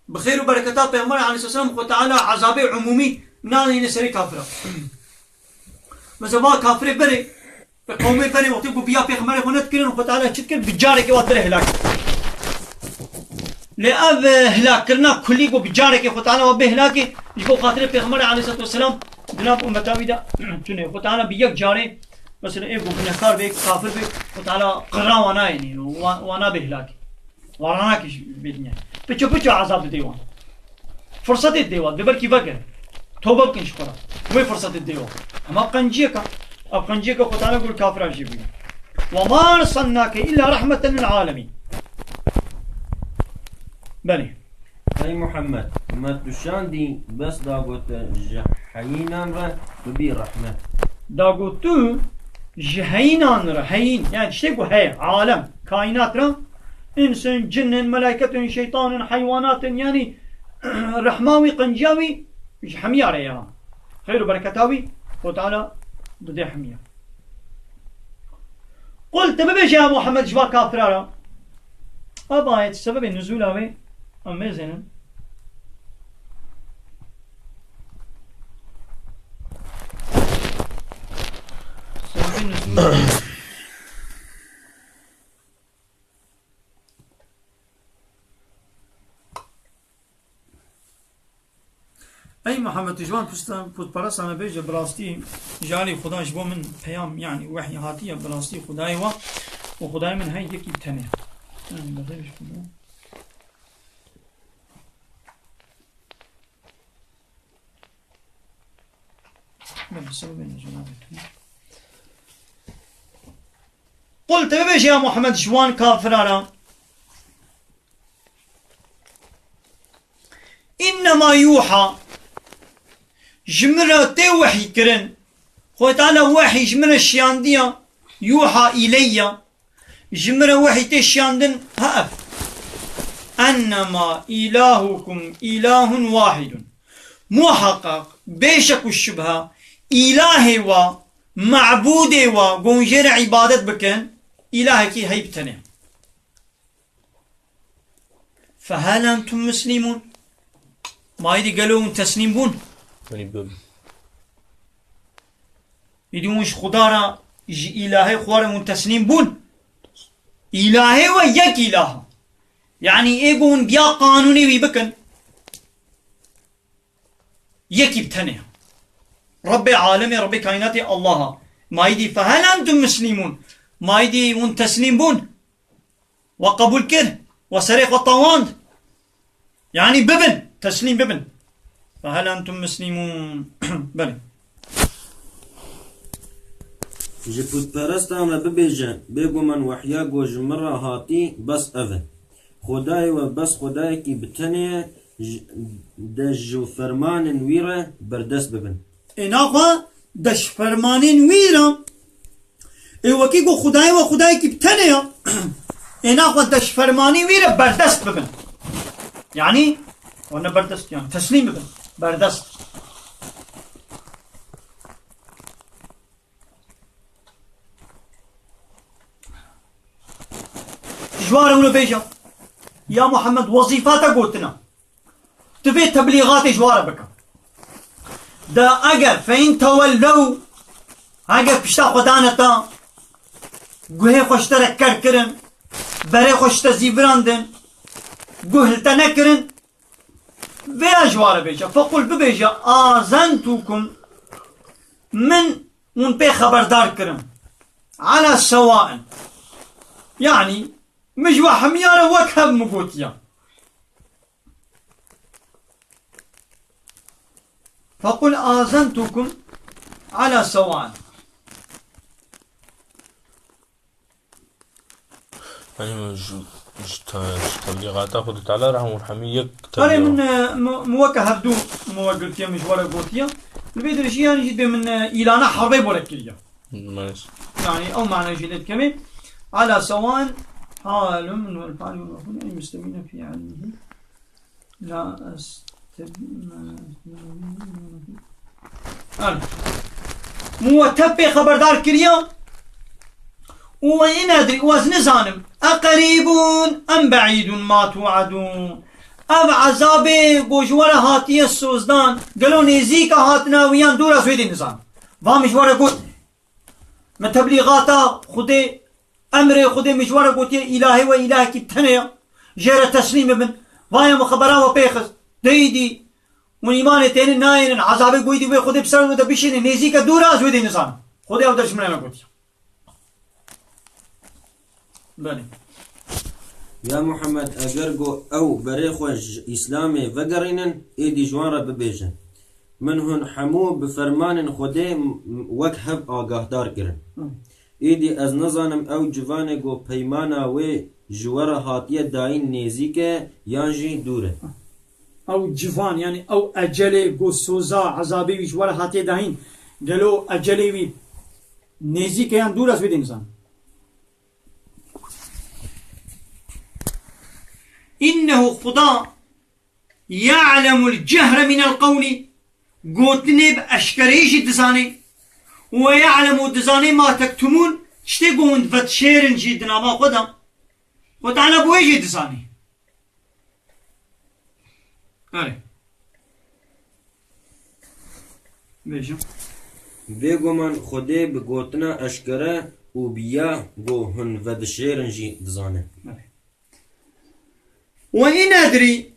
bi xêr û bereketa Pêxember aleyhisselatu vesselam Xwe Teala ezabê umûmî nanîne serê kafira. Mesela va kafirê berê, qewmê berê wextê ku biya pêxemberê xwe nedikirin, Xwe Teala çi dikir? Bi carekê wa dirê hilak kir. Lê ev, e, hilakkirina kulî ku bi carekê Xwe Teala wa bê hilakê, ji bo xatirê Pêxemberê aleyhisselatu vesselam di nav ummeta wî de tune. Xwe Teala bi yek carê, mesela ê ku gunehkar bê, kafir bê, Xwe Teala qira wa nayênî, wa, wa nabê hilakê. Wa ranakê ji vê dinyayê. Piço piço ezab didê wan. Firsetê didê wan. Dê belkî vegerin. Tobe bikin ji xwe re. Wê firsetê didê wan. Hema qenciyeka. Ev qenciyeka Xwe Teala gul kafira jî bûye. "Ve ma ersennake illa rahmeten lil alemîn." Belê. Ey Muhammed, me tu şandî bes da got ji heyînan re bibî rehmet. Da got tu ji heyînan re, heyîn, yani tiştê ku heye, alem, kaînat re, însin, cinnin, melaîketin, şeytanin, heywanatın, yani rehma wî, qenciya wî ji hemiya re ye. Xeyr û bereketa wî, Xwe Teala dide hemiya. Qul, tu bibêje ya Muhammed ji va kafira re. Ev ayet sebebê nuzûla wê em mêzênin. Sebebê nuzûla wê. Ey Muhammed, tu ji wan pişta-, pûtperestana bêje, bi rastî ji alî Xudan ji bo min peyam, yanî wehyî hatiye, bi rastî Xudayê wa û Xudayê min hey yekî tenê. Yanî bi xêr ji Xudan. Belê, sebebê nuzûla wê tune. Qul, tu bibêje ya Muhammed ji wan kafira re. Înnema yûha, ji min re tê wehyî kirin. Xwedê Teala wehyî ji min re şiyandiya, yûha îleyya, ji min re wehyî tê şiyandin, ha ev. Ennema îlahukum îlahun wahidun. Muhaqqaq, bê şek û şubha, îlahê wa, mabûdê wa, ku hûn jê re îbadet bikin, îlahekî hey bi tenê. Fehel entum muslimûn? Ma îdî gelo hûn teslîm bûn? Yanî bi- Îdî hûn ji Xuda re, ji îlahê xwe re hûn teslîm bûn? Îlahê we yek îlah. Yanî ê ku hûn biya qanûnê wî bikin. Yekî bi tenê. Rebbê alemê, Rebbê kaînatê Allah a. Ma îdî fehel entum muslimûn? Ma îdî hûn teslîm bûn? We qebûl kir? We serê xwe tewand? Yanî bibin, teslîm bibin. Fehel entum muslimûn? Belê. Ji pûtperestan re bibêje, bêguman wehya ku ji min re hatî, bes ev e. Xwedayê we bes Xwedayekî bi tenê ye, ji, de ji fermanên wî re berdest bibin. Ê naxwe de ji fermanên wî re Ê wekî ku Xwedayê we Xwedayekî bi tenê ya, ê naxwe de ji fermanî wî re berdest bibin. Yanî, wan ne berdest, yanî teslîm bibin. Berdest. Ji wan re hûn bêje, ya Muhammed, wezîfa te gotina. Tu vê teblîxatê ji wan re bike. De eger fe in tewellew, eger pişta xwe dane te, guhê xwe ji te re ker kirin, berê xwe ji te zîvirandin, guh li te nekirin, vêya ji wan re bêje. Fequl, bibêje, azentukum, min hûn pê xeberdar kirin. Ala sewain. Yanî, min ji we hemiya re wek hev min gotiye. Fequl azentukum ala sewan. Yanî ji, ji te-, ji teblîxata Xwedê Teala re hemû hemî yek Erê min, tevliya. E, mi, mi weke hevdû mi we girtiye, min ji we re gotiye. Li vê dirêjî yanî jî dê min, e, îlana herbê bo re kiriye. Maalesef. Yanî ew mane jî lê dikevê. Ala sewan halun min wal fa'il wal maf'ul ey mustemîne fi ilmihi. La esteb-, An. Min we tev pê xeberdar kiriye. Û we inedrî, û ez nizanim. Eqerîbûn em be'îdûn ma tu'edûn. Ev ezabê ku ji we re hatiye sozdan, gelo nêzîk e hatina wî yan dûr e, ez wê dê nizanim. Va min ji we re got. Me teblîxata Xwedê, emrê Xwedê min ji we re gotiye, îlahê we îlahekî bi tenê ye. Jê re teslîm bibin. Vaye min xebera we pê xist. De îdî hûn îmanê tênin nayênin, ezabê ku îdî wê Xwedê bi ser we de bişîne, nêzîk e dûr e, ez wê dê nizanim. Xwedê ew der ji min re gotiye. Belê. Ya Muhammed, eger ku ew berê xwe ji Îslamê vegerînin, êdî ji wan re bibêje, min hûn hemû bi fermanên Xwedê m-, m-, wek hev agahdar kirin. Hı. Êdî ez nizanim ew civanê ku peymana wê ji we re hatiye dayîn nêzîk e yan jî dûr e. Ew civan, yanî ew ecelê ku soza, ezabê wî ji we re hatiye dayîn, gelo ecelê wî nêzîk e yan dûr e, ez wê dê nizanim. Înnehu Xuda ya'lemul cehre minel qewlî, gotinê bi eşkereyî jî dizanê. Û we ya'lem, û dizanê ma tektumûn, tiştê ku hûn vedişêrin jî di nava xwe de. Xwe Teala bi wê jî dizanê. Erê. Bêjim. Bêguman Xwedê bi gotina eşkere û bi ya ku hûn vedişêrin jî dizane. Erê. Ve in edrî,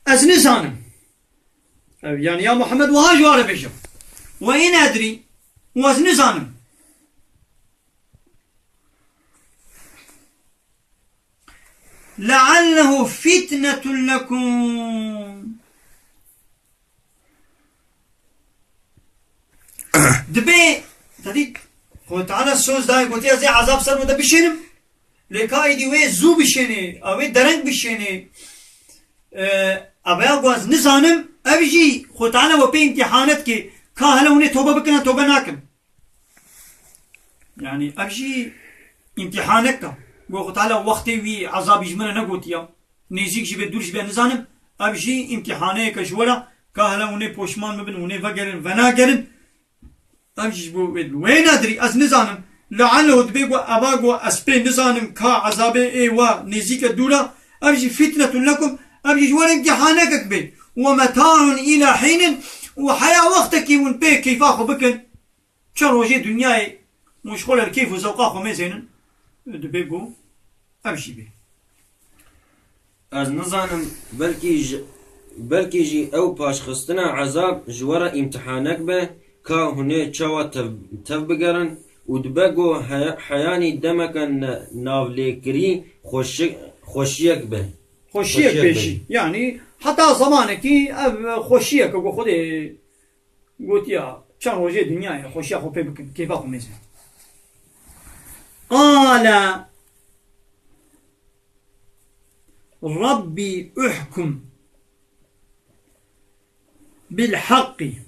ez nizanim. Ev, yani ya Muhammed wiha ji wan re bêjim. Ve in edrî, û ez nizanim. Leallehu fitnetun lekum. Dibê, tedî, Xwedê Teala soz dayê, gotiye, ez ê ezab ser we de bişênim. Lê ka êdî wê zû bişênê, a wê dereng bişênê. E, ev ya ku ez nizanim, ev jî Xwedê Teala we pê îmtîhanet ke, ka hele hûn ê tobe bikin, ya tobe nakin. Yani ev jî îmtîhanek e. Ku Xwedê Teala wextê wî ezabî ji min re negotiya. Nêzîk jî be, dûr jî be, nizanim. Ev jî îmtîhaneyeke ji we re, ka hele hûn ê poşman bibin, hûn ê vegerin, venagerin. Ev jî ji bo wê, wê nedrî, ez nizanim. Leallehu, dibê ku eva ku ez pê nizanim ka ezabê ê we nêzîk e, dûr e. Ev jî fitnetun lekum, ev jî ji we re îmtîhanekek bê. Ve metaun îla hînin, û heya wextekî hûn pê keyfa xwe bikin. Çend rojê dinyayê hûn ji xwe re li keyf û zewqa xwe mêzênin, dibê ku ev jî bê. Ez nizanim, belkî ji, belkî jî ew paşxistina ezab ji we re îmtihanek be, ka hûn ê çawa tev, tev bigerin û dibe ku heya, heyanî demeke ne, navlêkirî xweşi, xweşiyek be. Xweşiyek Xweşiyek bê be. Jî. Yani heta zemanekî ev xweşiyek e ku Xwedê Gotiya, çend rojê dinyayê xweşiya xwe pê bikin, keyfa xwe mêzin. Qale Rabbî uhkum bil haqqî.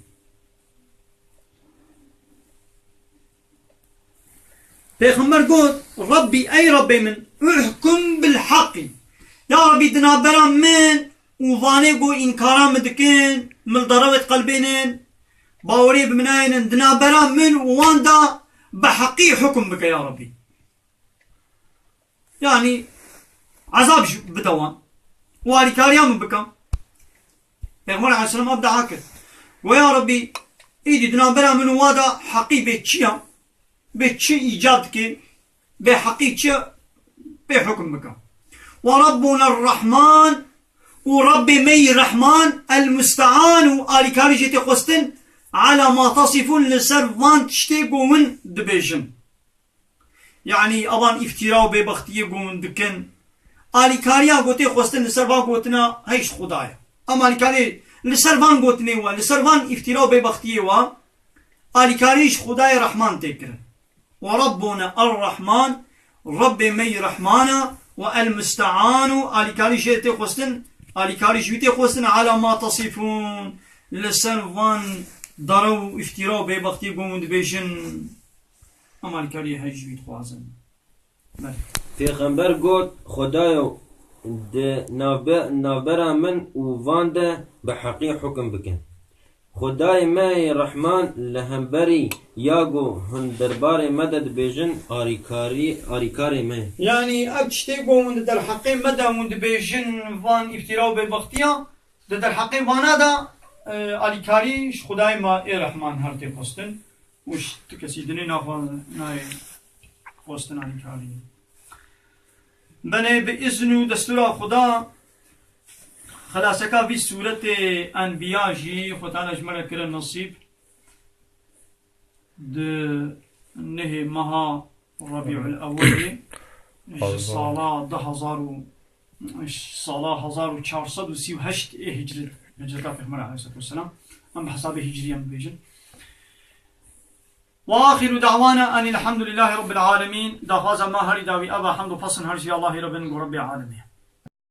Pêxember got, Rabbî, ey Rabbê min, uhkum bil heqî. Ya Rabbî, di navbera min û vanê ku înkara min dikin, min li derewê diqelbênin, baweriyê bi min nayênin, di navbera min û wan de bi heqî hukum bike ya Rabbî. Yanî ezab jî bide wan. Û alîkariya min bikin. Pêxember aleyhisselam ev dua kir. Go ya Rabbî, îdî di navbera min û wa de heqî bê çi ya? Bê çi îcad dike? Bê heqî çi? Bê hukum bike. Ve Rabbuna Rahman û Rabbê me yî Rehman, el Mustean û alîkarî jê tê xwestin, ala ma tasifun, li ser van tiştê ku hûn dibêjin. Yanî evan îftîra û bêbextiyê ku hûn dikin. Alîkariya ku tê xwestin li ser van gotina hey ji Xuda ye. Em alîkarî li ser van gotinê we, li ser van îftîra û bêbextiyê we, alîkarî ji Xudayê Rehman tê kirin. Ve Rabbuna er-Rehman, Rabbê me yî Rehman e, ve el-Musteanu, alîkarî jê tê xwestin, alîkarî ji wî tê xwestin, ala ma tasifun, li ser van dara û îftîra û bêbextiyê ku hûn dibêjin. Em alîkariyê hey ji wî dixwazin. Belê. Pêxember got, Xudayo, di navbe-, navbera min û van de bi heqî hukim bikin. Xudayê me yê Rehman, li hemberî ya ku hûn derbarê me de dibêjin, arîkarî-, arîkarê me ye. Yanî ev tiştê ku hûn di derheqê me de hûn dibêjin, van îftîra û bêbextiya, di derheqê vana de, e, alîkarî ji Xudayê me ê Rehman her tê xwestin û ji ti kesî dinê naxwe nayê xwestin alîkarî. Belê, bi îzn û destûra Xuda, xelaseka vî sûretê Enbiya jî Xwe Teala ji me re kire nesîb. Di nehê meha Rebîul Ewwelê ji sala du hezar û, ji sala hezar û çar sed û sî û heşt ê hicret, hicreta Pêxember aleyhisselatu vesselam, em bi hesabê hicrî em bibêjin. Ve axiru da'wana enil hamdulillahî rabbil alemin. Daxwaza me herî dawî ev e, hamd û pesn her ji Allahî re bin, ku Rebbê alemê.